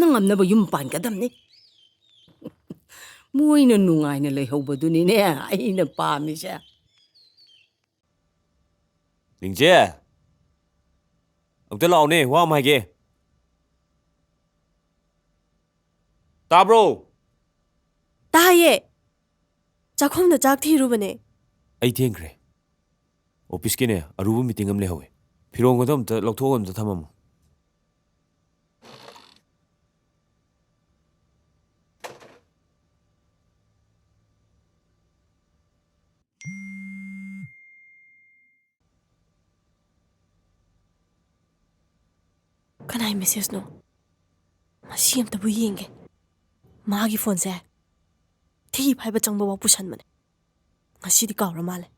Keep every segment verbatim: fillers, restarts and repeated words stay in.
ꯉꯝꯅꯕ ꯌꯨꯝ ꯄꯥꯟꯒꯗꯕꯅꯤ꯫ ꯃꯣꯏꯅ ꯅꯨꯡꯉꯥꯏꯅ ꯂꯩꯍꯧꯕꯗꯨꯅꯤꯅꯦ ꯑꯩꯅ ꯄꯥꯝꯃꯤꯁꯦ꯫ ꯅꯤꯡꯖꯦ, ꯑꯝꯇ ꯂꯥꯛꯑꯣꯅꯦ, ꯋꯥ ꯑꯃ ꯍꯥꯏꯒꯦ꯫ ꯇꯥꯕ꯭ꯔꯣ? ꯇꯥꯏꯌꯦ꯫ ꯆꯥꯛꯈꯨꯝꯗ ꯆꯥꯛ ꯊꯤꯔꯨꯕꯅꯦ꯫ ꯑꯩ ꯊꯦꯡꯈ꯭ꯔꯦ꯫ ꯑꯣꯐꯤꯁꯀꯤꯅꯦ, ꯑꯔꯨꯕ ꯃꯤꯇꯤꯡ ꯑꯃ ꯂꯩꯍꯧꯋꯦ꯫ ꯐꯤꯔꯣꯟꯒꯗꯣ ꯑꯝꯇ ꯂꯧꯊꯣꯛꯑꯒ ꯑꯝꯇ ꯊꯝꯃꯝꯃꯣ꯫ ꯀꯅꯥꯏ ꯃꯦꯁꯦꯖꯅꯣ? ꯃꯁꯤ ꯑꯝꯇꯕꯨ ꯌꯦꯡꯒꯦ꯫ ꯃꯥꯒꯤ ꯐꯣꯟꯁꯦ ꯊꯤ ꯐꯥꯏꯕ ꯆꯪꯕꯐꯥꯎ ꯄꯨꯁꯟꯕꯅꯦ꯫ ꯉꯁꯤꯗꯤ ꯀꯥꯎꯔ ꯃꯥꯜꯂꯦ꯫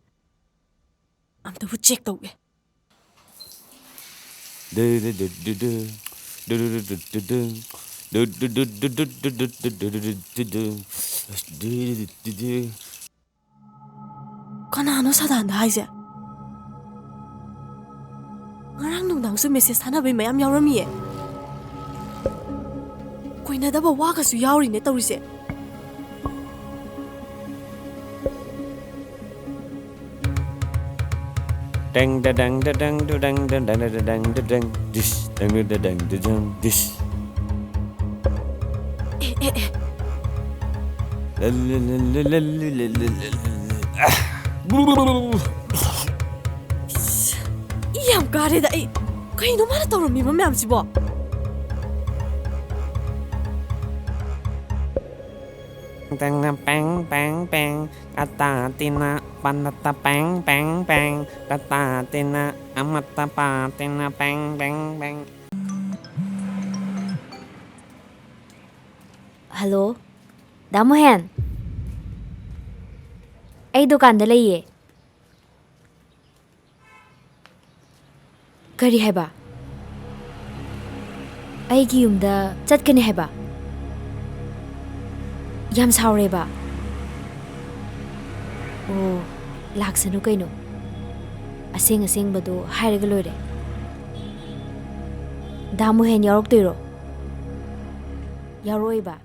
ꯑꯝꯇꯕꯨ ꯆꯦꯛ ꯇꯧꯒꯦ꯫ ꯀꯅꯥꯅꯣ ꯁꯗꯥꯟꯗ ꯍꯥꯏꯁꯦ? ꯉꯔꯥꯡ ꯅꯨꯡꯗꯥꯡꯁꯨ ꯃꯦꯁꯦꯖ ꯊꯥꯅꯕꯩ ꯃꯌꯥꯝ ꯌꯥꯎꯔꯝꯃꯤꯌꯦ꯫ ꯀꯣꯏꯅꯗꯕ ꯋꯥꯒꯁꯨ ꯌꯥꯎꯔꯤꯅꯦ ꯇꯧꯔꯤꯁꯦ꯫ ꯗꯪ ꯗ ꯗꯪ ꯗ ꯗꯪ ꯗ ꯗꯪ ꯗ ꯗꯪ ꯗ ꯗꯪ ꯗ ꯗꯪ this ꯗꯪ the ꯗꯪ the ꯗꯪ this. A A A. ꯂꯜ ꯂꯜ ꯂꯜ ꯂꯜ ꯂꯜ ꯂꯜ ꯂꯜ ꯂꯜ꯫ Ah. E ꯌꯥꯝ ꯀꯥꯔꯦꯗ ꯑꯩ꯫ ꯀꯩꯅꯣ ꯃꯥꯅ ꯇꯧꯔꯝꯃꯤꯕ ꯃꯌꯥꯝꯁꯤꯕꯣ? ꯇꯪꯅ ꯄꯦꯡ ꯄꯦꯡ ꯄꯦꯡ, ꯀꯇꯥ ꯇꯤꯅ ꯄꯅꯠꯇ ꯄꯦꯡ ꯄꯦꯡ ꯄꯦꯡ, ꯀꯇꯥ ꯇꯤꯅ ꯑꯃꯠꯇ ꯄꯥ ꯇꯤꯅ ꯄꯦꯡ ꯄꯦꯡ ꯄꯦꯡ꯫ ꯍꯜꯂꯣ, ꯗꯥ ꯃꯣꯍꯦꯟ꯫ ꯑꯩ ꯗꯨꯀꯥꯟꯗ ꯂꯩꯌꯦ꯫ ꯀꯔꯤ ꯍꯥꯏꯕ? ꯑꯩꯒꯤ ꯌꯨꯝꯗ ꯆꯠꯀꯅꯤ ꯍꯥꯏꯕ? ꯌꯥꯝ ꯁꯥꯎꯔꯦꯕ? ꯑꯣ, ꯂꯥꯛꯁꯅꯨ ꯀꯩꯅꯣ꯫ ꯑꯁꯦꯡ ꯑꯁꯦꯡꯕꯗꯣ ꯍꯥꯏꯔꯒ ꯂꯣꯏꯔꯦ꯫ ꯗꯥ ꯃꯣꯍꯦꯟ ꯌꯥꯎꯔꯛꯇꯣꯏꯔꯣ? ꯌꯥꯔꯣꯏꯕ꯫